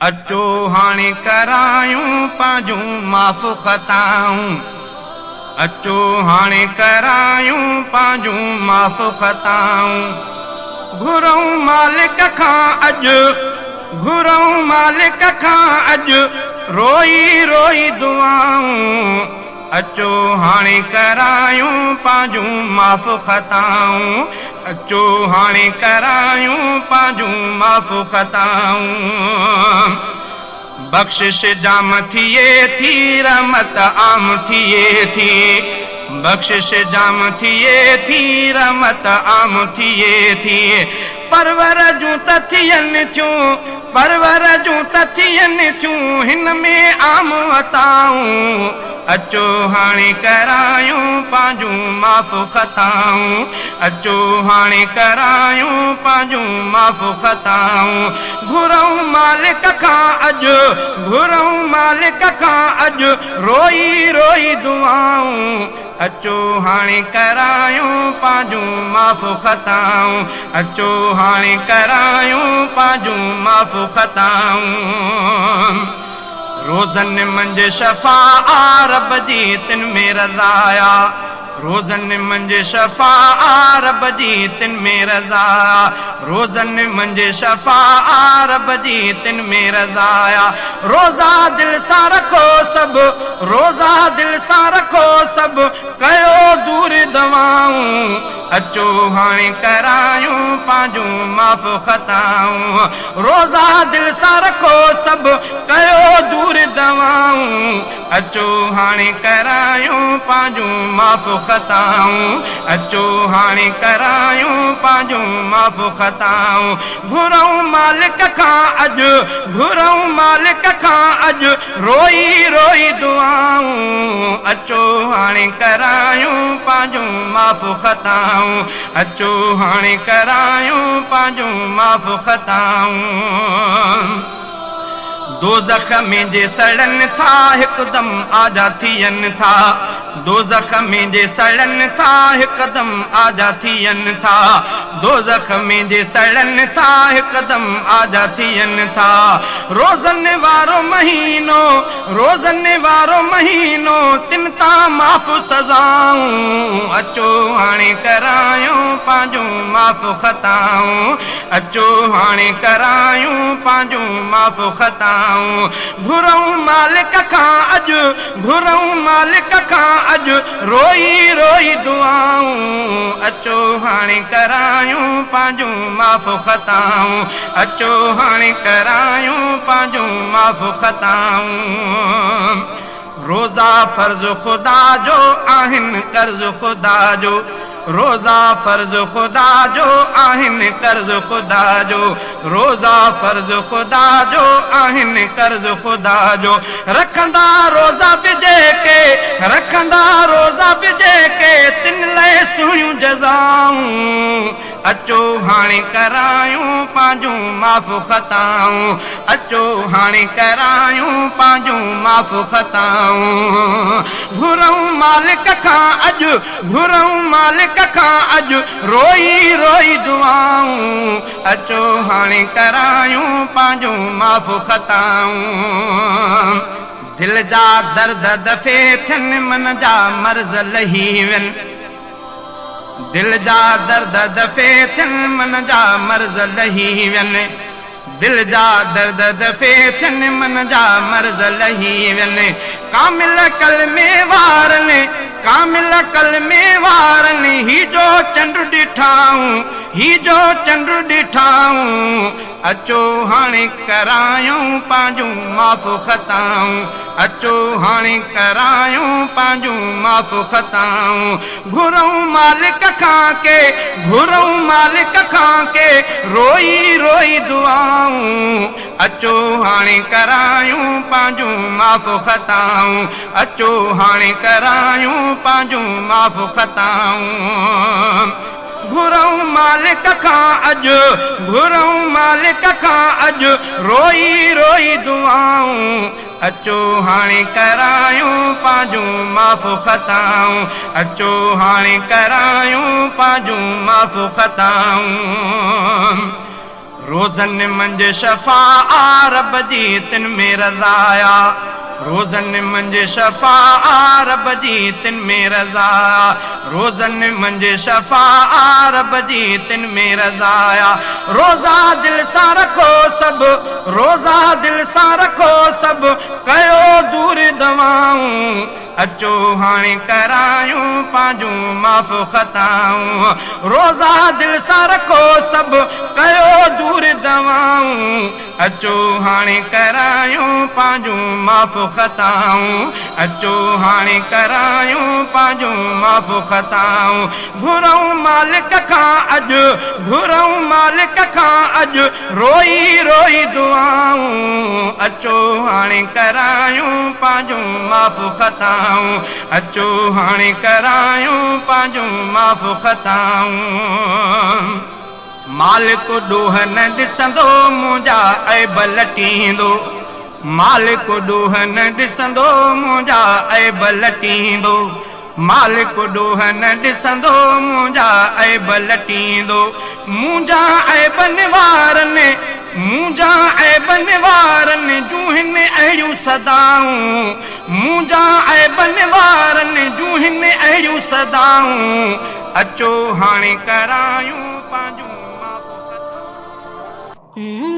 اچو هاڻي ڪرايون پنهنجون معاف خطائون اچو هاڻي ڪرايون پنهنجون معاف خطائون گهرئون مالڪ کان اڄ گهرئون مالڪ کان اڄ روئي روئي دعائون اچو هاڻي ڪرايون پنهنجون معاف خطائون اچو هاڻي ڪرايون پنهنجون معاف خطائون بخشش جام ٿئي ٿي رحمت عام ٿئي ٿي بخشش جام ٿئي ٿي رحمت عام ٿئي ٿي پرور جون ته ٿين ٿيون پرور جون ته ٿين ٿيون هن ۾ عام عطائون اچو هاڻي ڪرايون پنهنجون معاف خطائون اچو هاڻي ڪرايون پنهنجون معاف خطائون گهرئون مالڪ کان اڄ گهرئون مالڪ کان اڄ روئي روئي دعائون اچو هاڻي ڪرايون پنهنجون معاف خطائون اچو هاڻي ڪرايون پنهنجون معاف خطائون روزن منجهه شفا آ رب جي تن ۾ رضا آ روزن منجهه شفا آ رب جي تن ۾ رضا آ روزن منجهه شفا آ رب جي تن ۾ رضا آ روزا دل سان رکو سڀ روزا دل سان رکو سڀ ڪيو دور دوائون اچو هاڻي ڪرايون پنهنجون معاف خطائون روزا دل سان رکو سڀ ڪيو دور دوائون اچو هاڻي ڪرايون پنهنجون معاف خطائون اچو هاڻي ڪرايون پنهنجون معاف خطائون گهرئون مالڪ کان اڄ گهرئون مالڪ کان اڄ روئي روئي دعائون اچو هاڻي ڪرايون پنهنجون معاف خطائون اچو هاڻي ڪرايون پنهنجون معاف خطائون دوزخ ۾ جي سڙن ٿا هڪدم آجا ٿين ٿا دوزخ ۾ جي سڙن ٿا هڪدم آجا ٿين ٿا دوزخ ۾ جي سڙن ٿا هڪدم آجا ٿين ٿا روزن وارو مهينو روزن وارو مهينو تن تان معاف سزائون اچو هاڻي ڪرايون پنهنجون معاف خطائون اچو هاڻي ڪرايون پنهنجون معاف خطائون گهرئون مالڪ کان اڄ گهرئون مالڪ کان اڄ روئي روئي دعائون اچو هاڻي ڪرايون پنهنجون معاف خطائون اچو هاڻي ڪرايون پنهنجون معاف خطائون روزا فرض خدا جو آهن قرض خدا جو روزا فرض خدا جو آهن قرض خدا جو روزا فرض خدا جو آهن قرض خدا جو رکندا روزا به جيڪي رکندا روزا به جيڪي تن لئه سهڻيون جزائون اچو هاڻي ڪرايون پنهنجون معاف خطائون اچو هاڻي ڪرايون پنهنجون معاف خطائون گهرئون مالڪ کان اڄ گهرئون مالڪ کان اڄ روئي روئي دعائون اچو هاڻي ڪرايون پنهنجون معاف خطائون دل جا درد دفعي ٿين من جا مرض لهي وين دل جا درد دفعي ٿين من جا مرض لهي وين دل جا درد دفعي ٿين من جا مرض لهي وين ڪامل ڪلمي وارن ڪامل ڪلمي وارن هي جو چنڊ ڏٺائون هي جو چنڊ ڏٺائون اچو هاڻي ڪرايون پنهنجون معاف خطائون اچو هاڻي ڪرايون پنهنجون معاف خطائون گهرئون مالڪ کان ڪي گهرئون مالڪ کان ڪي روئي روئي دعائون اچو هاڻي ڪرايون پنهنجون معاف خطائون اچو هاڻي ڪرايون پنهنجون معاف خطائون گهرئون مالڪ کان اڄ گهرئون مالڪ کان اڄ روئي روئي دعائون. اچو هاڻي ڪرايون پنهنجون معاف خطائون، اچو هاڻي ڪرايون پنهنجون معاف خطائون. روزن منجهه شفا آ رب جي تن ۾ رضا آ، روزن منجهه شفا آ رب جي تن ۾ رضا آ، روزن منجهه شفا آ رب جي تن ۾ رضا آ. روزا دل سان رکو سڀ، روزا دل سان رکو سڀ، ڪيو دور دوائون. اچو هاڻي ڪرايون پنهنجون معاف خطائون. روزا دل سان رکو سڀ، ڪيو دور دوائون. اچو هاڻي ڪرايون پنهنجون معاف خطائون، اچو هاڻي ڪرايون پنهنجون معاف خطائون. گهرئون مالڪ کان اڄ، گهرئون مالڪ کان اڄ، روئي روئي دعائون. اچو هاڻي ڪرايون پنهنجون معاف خطائون، اچو هاڻي ڪرايون پنهنجون معاف خطائون. مالڪ ڏوهه نه ڏسندو منهنجا عيب لٽيندو، مالڪ ڏوهه نه ڏسندو منهنجا عيب لٽيندو، مالڪ ڏوهه نه ڏسندو منهنجا عيب لٽيندو. منهنجا عيب نوارن، منهنجا عيب نوارن جون هن اهڙيون صدائون، منهنجا عيب نوارن جون هن اهڙيون صدائون. اچو هاڻي ڪرايون پنهنجون معاف خطائون.